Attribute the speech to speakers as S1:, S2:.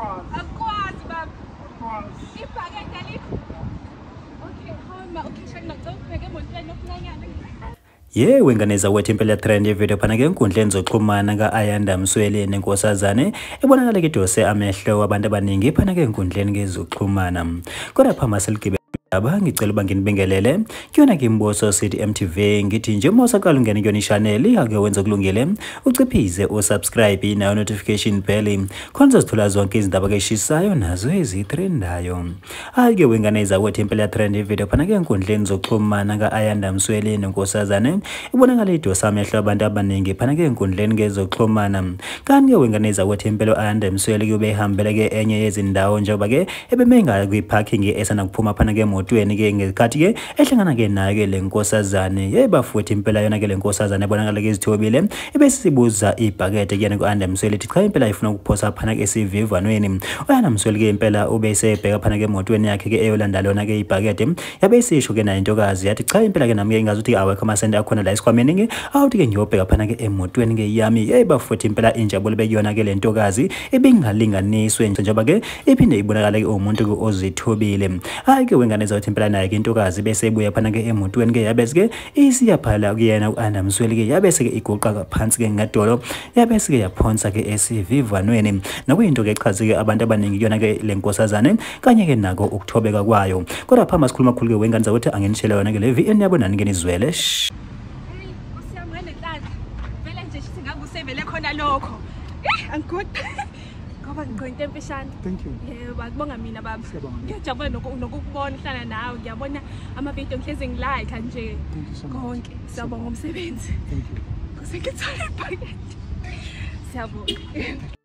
S1: Akwazi baba. Ibhakede alikho. Okay, hamba okay shaka ngicela ubheke emotweni okuncanyana.
S2: Yewe ngane zakwethu, impela trend ivideo phana ke enkundleni zokuxhumana ka-Ayanda Msweli nenkosazane ebonakala idose amehlo wabantu abaningi phana ke enkundleni kezokuxhumana. Kodwa phama seligibe aba ngicela uba nginibingelele kuyona ke Mboso City MTV, ngithi nje uma usaqala ungene kuyona i-channel ake wenze kulungile uciphize usubscribe nayo notification bell khona uzozithola zonke izindaba keshisayo nazo ezitrendayo. Hayi-ke wengane zakwethu, impela trend ivideo phana ke enkundleni zokuxhumana ka-Ayanda Msweli nenkosazane ibonakala idosa amehlo abantu abaningi phana ke enkundleni kezokuxhumana. Kanti-ke wengane zakwethu, impela u-Ayanda Msweli kube ehambele ke enye yezindawo njengoba ke ebemenga kwi-parking esanda kuphuma phana ke emotweni ke ngesikhathi ke ehlangana ke nayo ke le nkosazane. Yeyi bafowethu, impela yona ke le nkosazane ebonakala ke izithobile ebesibuza ibhakede kuyena ku-Ayanda Msweli, ithi cha impela ifuna ukuphosa phana ke esivivanweni. U-Ayanda Msweli ke impela ubesebheka phana ke emotweni yakhe ke eyolanda lona ke ibhakede, yabe isisho ke nayo intokazi yathi cha impela ke nami ke ngazuthi awekho amasenti akhona la esikhwameni ke awuthi ke ngiyobheka phana ke emotweni ke yami. Yeyi bafowethu, impela injabulo bekuyona ke le ntokazi ibingalinganiswe njengoba ke iphinde ibonakale ke umuntu ke ozithobile. Hayi ke wengane zathi impela naye ke intokazi bese ibuya phana ke emotweni ke yabe ke isiyaphala kuyena u-Ayanda Msweli ke yabe ke iguqa phansi ke ngadolo yabe ke yaphonsa ke esivivanweni, nokuyinto ke echaze ke abantu abaningi kuyona ke le nkosazane kanye ke nako ukuthobeka kwayo. Kodwa phama sikhuluma kakhulu ke wengane zakuthi anginishele yona ke le VN yabo nani ke nizwele.
S1: Hey, Nkosi yami ngenhlanhla. Vele nje shithi ngakusevele khona lokho. Eh, angikho. Ngoba ngigqoke into emfishane.
S3: Thank you.
S1: Yebo, akubonga mina baba.
S3: Siyabonga.
S1: Ngiyajabula nokukubona uhlala nawe. Ngiyabona ama-video ngihlezi ngilike nje.
S3: Thank you so much.
S1: Konke. Siyabonga umsebenzi.
S3: Thank you.
S1: Kuze ngithole ibhakede. Siyabonga.